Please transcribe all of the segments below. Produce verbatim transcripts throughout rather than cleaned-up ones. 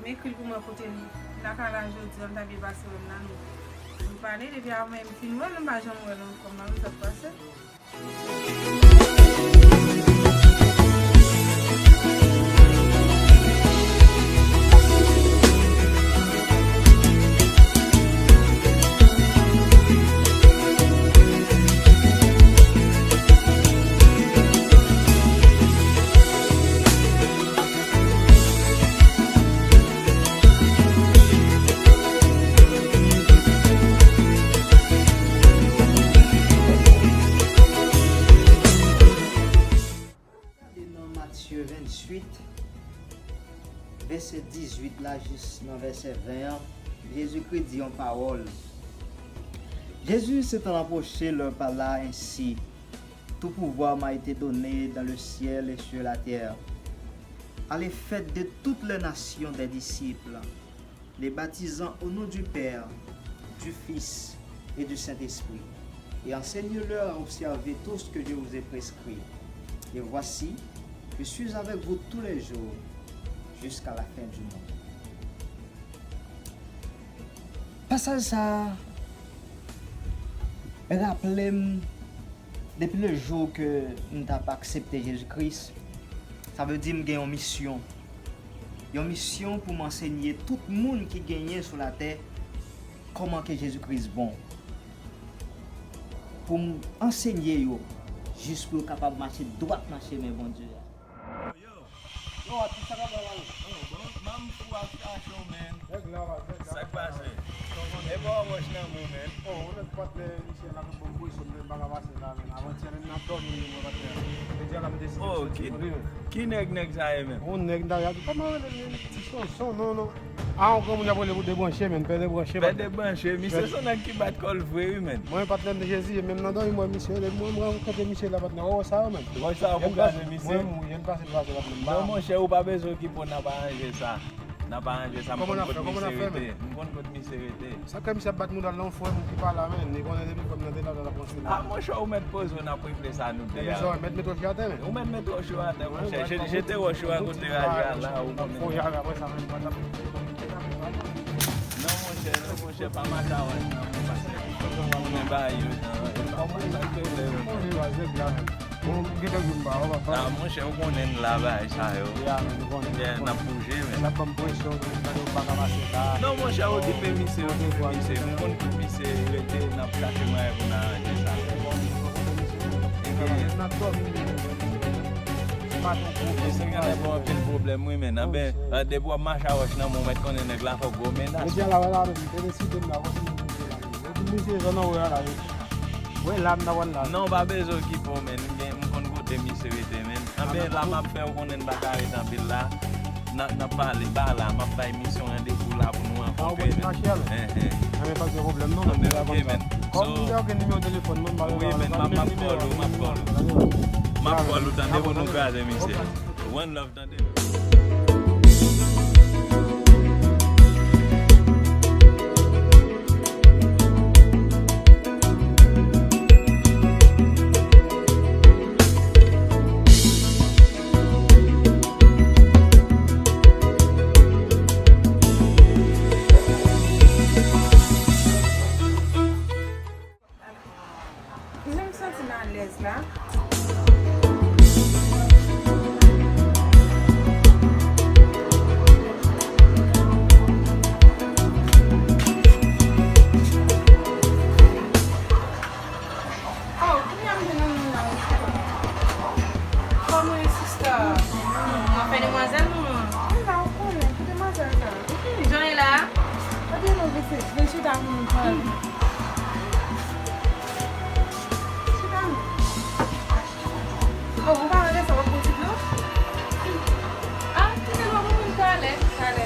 Ekri l pou mwen kote l ye. N a ka la jodi a, m ta byen pase wè l la, nou, nou pale, depi avè m fin wè l, m pa janm wè l ankò, m pa konn sa k pase. Gade nan Matye venntuit, vèsè dizuit la jis nan vèsè ven an, Jezikri di yon pawòl. Jésus s'étant approché leur parla ainsi, Tout pouvoir m'a été donné dans le ciel et sur la terre. Allez, faites de toutes les nations des disciples, les baptisant au nom du Père, du Fils et du Saint-Esprit, et enseignez-leur à observer tout ce que je vous ai prescrit. Et voici, je suis avec vous tous les jours, jusqu'à la fin du monde. Pasaj sa a raple m depi le jou ke m t ap aksepte Jezi Kris, sa vle di m gen yon misyon. Yon misyon pou m ansenye tout moun ki genyen sou latè kòman ke Jezi Kris bon. Pou m ansenye yo jis pou yo kapab mache dwat nan chemen Bondye a. Yo, yo. Yo, atis sa ka ba la. Oh, bon, man, m fou ak sa show, man. Nèg la, nèg la. Sa k pase? E pa wòch nan men w, man. Oh, ou nèg patnè, misye la, bon, bouy, son, men, pa ka pase la, men. Avantyè, menm nan dòmi, mwen, patnè. Jodi a la, m deside soti, wi, men. Ki nèg, nèg sa ye, menm? On nèg, m ta gade, kòman rele l, menm? Ti Sonson, non, non. A, yon granmoun y ap rele pou debranche, menn. Pè debranche, patnè. Pè debranche, misye se yon nèg ki bat kò l vre, wi, menn. Mwen, patnè m, Jezi, menm nan dòmi, mwen, misye, lè mwen, mwen rankontre misye la, patnè, wè sa yo, menn. Wòch sa yo pou kraze misye. Mwen, mwen, mwen, yen pase l pase, patnè m. Non, monchè, ou pa bezwen okipe w, n ap aranje sa. N ap aranje sa, m konn kot misye rete. M konn kot misye rete. Sa k fè misye ap bat moun al nan yon frè moun ki pa la, menn. Li konnen depi frè m nan te la, l ap ranse la. A, monchè, ou mèt poze w, n ap regle sa nou de a. Ebyen, sa w mèt mete wòch yo atè, menn. Ou mèt mete wòch yo atè, monchè. Jete wòch yo akote raje a la, ou konnen. Non, monchè, non, monchè, pa mache a wòch nan men, pase. Ou konnen bagay yo jan, e pa sa k te vle yo. Bon, gen kèk jou m pa wè, papa. A, monchè, ou konnen n la bagay sa yo. Ya, men, nou konnen. Ya, n ap bouje, men. N ap ban m presyon, men, gade w pa ka pase sa. Non, monchè, okipe misye, okipe misye. M konn kot misye rete, n ap chache mwayen pou n aranje sa. N ap dòmi. Misye genlè gen anpil pwoblèm, wi, men. Anben, depi w ap mache a wòch nan men w, mèt konnen nèg la fè w gwo menas. Jodi a la, wè la, men, te deside m la, wè si m vin la. Epi misye, jan nou wè a la, wi. Wè la, m nan wè l la. Non, pa bezwen okipe w, men. M gen, m konn kote misye rete, men. Anben, la, m ap fè w konnen n pa ka ret anpil la. N a, n ap pale, ba la, m ap bay misye yon randevou la pou nou rankontre, men. A, ou pa t mache a, men? Enhen. Anben, pa gen pwoblèm, non, men. Anben, ok, men. Kòm m gen nimewo telefòn mwen, m pa... Wi, men, m ap, m ap call ou, m ap call ou. M ap call ou, tande, pou nou kraze misye. One love. Tande. Jan m santi m alèz la. Oh, kounye a m te nan moun la, wi. Kòman e, sista? Hmm, w ap fè demwazèl, manman? Mwen la, ou konnen, ki demwazèl sa? Hmm, jan e la? Gade nou, pitit, vin chita pou nou pale. Chita non. Oh, ou pa wè sa w ap pitit non? Ah, kite l wè moun talè. Talè.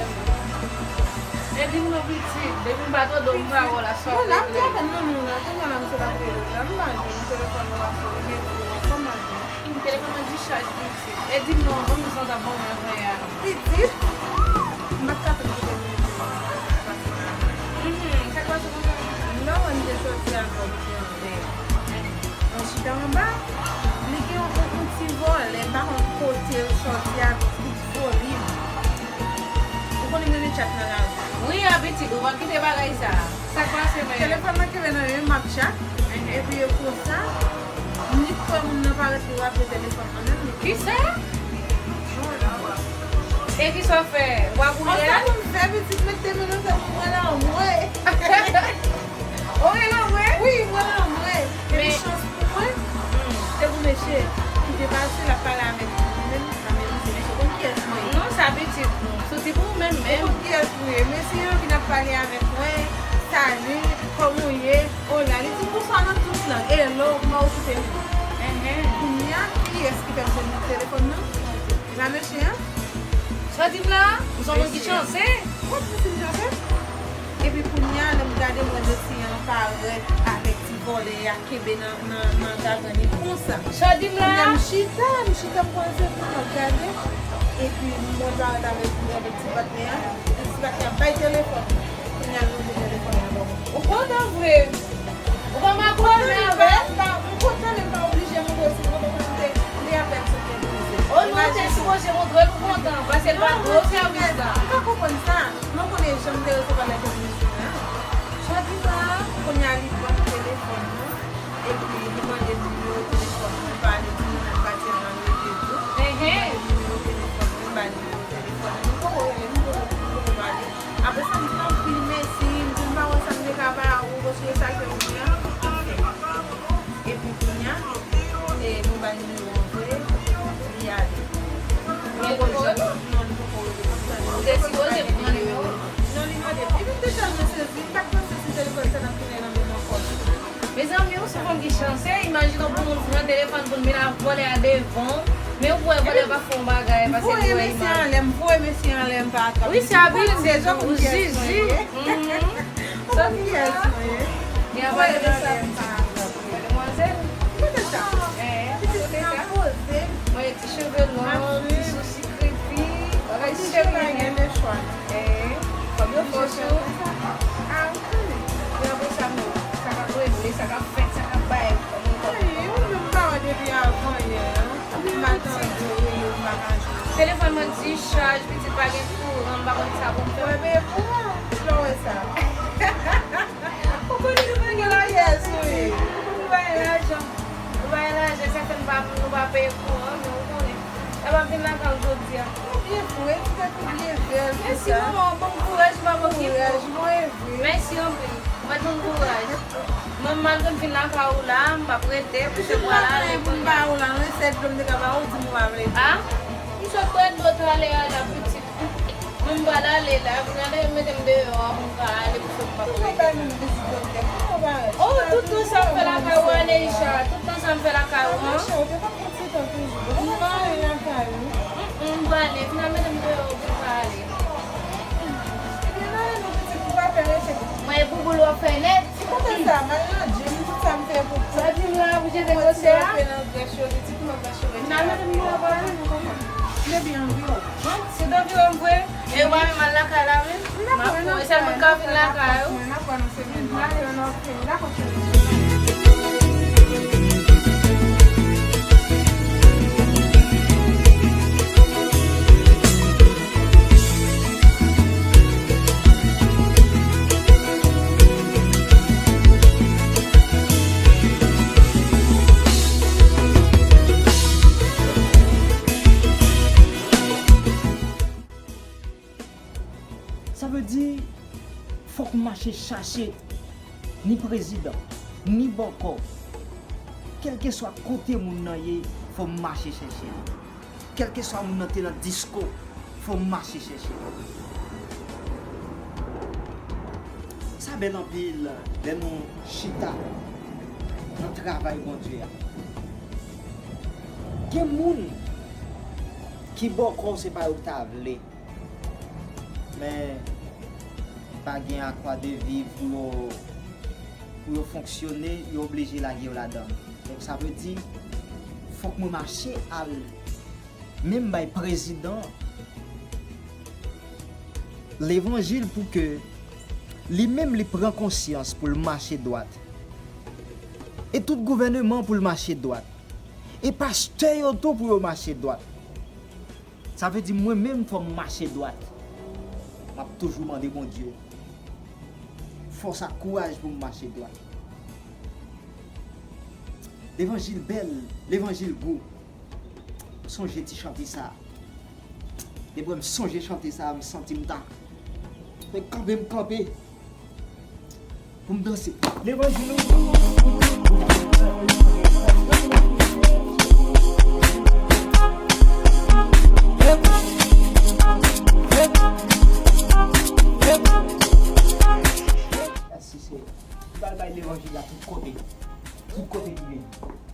E di m non pitit, depi m pa tande w, m pa wè w la, sa w regle. Bon, la, m te avè l nan moun la, kounye a la, misye t ap rele w la, m pa jwenn telefòn ou a sone, m ap di w kòman l ye. Telefòn mwen dichaj pitit. E di m non, ban m zan t ap ban mwen avè a. Pitit? M pa t ka konn kote m rete. Mhm, sa k pase konsa? M pa wè m te soti avè w, m te anlè. Mwen chita anba, li gen yon, yon, yon ti vòlè, m pa konn kote l soti avè yon ti vòlè. Ou konnen m renmen Wi, abitud, ou pa kite bagay sa. Sa k pase, men? Telefòn nan kenbe nan men m, m ap tchak. Mhm. Epi yo konsa, m di kwè moun nan parèt, li raple telefòn nan menm, li... Kisa? E kisa w fè? Ou pa kouri? An, sa pou m fè, pitit, mete men nan tèt mwen, mwen la, mwen. Ou rele mwen? Wi, mwen la, mwen. Epi men chans pou mwen, hmm, se pou mesye ki te pase, l ap pale avèk mwen menm, sa merize. Mesye, ou konn kiyès mwen ye? Non, sa pitit, non. Soti pou ou menm, menm. Ou konn kiyès mwen ye? Mesye yo vin ap pale avèk mwen, "Salut, kòman w ye? Hola." Li di konsa nan tout lang. "Hello, kòman w kite m?" Enhen. Kounye a, kiyès ki fè m jwenn telefòn nan? E pa mesye an? Sa w di m la? Ou se yon moun ki chanse? Mesye an. Ou wè si m chanse? Epi kounye a, lè m gade, m wè mesye an parèt avèk ti vòlè a, kenbe nan, nan, nan gagann li konsa. Sa w di m la? Kounye a, m chita, m chita, m kwaze pou m ap gade. Epi m wè l parèt avèk, avèk ti patnè a. Epi ti patnè a bay telefòn. Kounye a, l ouvri telefòn nan ban mwen. Ou kontan vre? Ou pa makònen avè l? M kontan, men m pa oblije montre w, si m kontan, m te li apèl sou kè brize. O non, ou te sipoze montre l ou kontan, paske l pa dwe w sèvis la. Ou pa konprann sa. Mwen konnen jan m te resevwa lèt yo misye a. Jodi la, kounye a li ban m telefòn nan, epi li mande m nimewo telefòn mwen, m pale di nou nan katye an nan rete tou. Enhen. Li mande m nimewo telefòn mwen, m ba li nimewo telefòn mwen. M poko rele, m poko, m poko pale. Apre sa, m di l anpil mèsi, m di l m pa wè sa m te ka ba ou, paske sa ke ou di a, anfen. Epi kounye a, e, nou bay nimewo an vre, li ale. Mwen poko janm, non, li poko rele m. Ou te sipoze pran nimewo l. Non, li mande m. Epi m te tèlman sezi, m pa t panse si telefòn sa t ap tounen nan men m ankò. Mezanmi, ou se fanm ki chanse, imajine w pou moun pran telefòn pou l vin ak vòlè a devan w, men ou wè vòlè pa fè yon bagay, paske li wè imaj. M voye mesye anlè, m voye mesye anlè, m pa atrape. Wi, se abitid, ou zizi. Ou konn kiyès mwen ye. Ou konn kiyès mwen ye. Gen yon bagay sa. Demwazèl. Kote sa? Eh, kote sa? Mwen, ti cheve long, ti sousi krepi, bagay serye. Eh, fòk yo fò sou. Ah, ou konnen. Epi apre sa, men, sa k ap regle, sa k ap fèt, sa k ap bay. Wi, ou menm m pa wè depi avan yè a. Epi m pa tande w rele m pa ka jwenn. Telefòn mwen dichaj, pitit pa gen kouran, m pa konn sa pou m fè. Mwen peye kouran, lè w wè sa. Ou konnen nou pa gen lajan, wi. Ou konnen nou pa gen lajan. Nou pa gen lajan, sa fè nou pa, nou pa peye kouran, men ou konnen. L ap ap vin lakay ou jodi a. Ou byen fou, e ti tèt ou byen bèl, tout sa. Mèsi, manman, bon kouraj, manman. Kouraj, mwen vre. Mèsi anpil. Mwen bon kouraj. Mwen, malgre m vin lakay ou la, m p ap rete, paske m pral ale pou m ba ou la, resèt dlo m te ka ba ou, di m ou pa vle. Ah? M sot pran dlo talè a la, pitit. Mwen m pral ale la, kounye a mete m deyò a pou m ka ale, paske m p ap rete. Toujou bay moun vizit doktè, kòman w parèt? Oh, tout tan sa m fè lakay ou, Aneisha, tout tan sa m fè lakay ou, an. Aneisha, ou te konn konn ti tan toujou. Ou pa fè anyen lakay ou. Mm, mm, m prale, fin al mete m deyò pou m ka ale. Ebyen, ale non, pitit, ou pa pè rete. Mwen, e bouboul w ap fè nèt. Kote sa? M al nan gym, tout sa m fè pou, pou... Sa di m la, pou jete gwosè a? Mwen ti nan grès yo, li di pou mwen grès yo. N al mete m deyò pou ale, nou konprann. M te byen anvi w. Bon, si w te anvi w vre, e w a menm al lakay la, wi. M dakò, n ap wè, n ap wè, n ap wè nan semèn nan. N ap wè nan semèn nan. Dakò, cheri. Sa vle di, fòk m mache chache ni prezidan, ni bòkò. Kèlkeswa kote moun nan ye, fò m mache chèche l. Kèlkeswa moun nan te nan disko, fò m mache chèche l. Sa bèl anpil lè nou chita nan travay Bondye a. Gen moun ki bòkò se pa yo ki ta vle. Men pa gen akwa de viv pou yo, pou yo fonksyone, yo oblije lage yo ladan. Donk, sa vle di, fòk mwen mache al, menm bay prezidan levanjil pou ke li menm li pran konsyans pou l mache dwat. E tout gouvèneman pou l mache dwat. E pastè yo tou pou yo mache dwat. Sa vle di mwen menm fò m mache dwat. M M ap toujou mande Bondye fòs ak kouraj pou m mache dwat. Levanjil bèl, levanjil gou. M sonje ti chante sa. Depi m sonje chante sa, m santi m ta fè kanpe, m kanpe pou m danse. Levanjil ou Mèsi, Senyè. M pral bay levanjil la tout kote. Tout kote ki vini.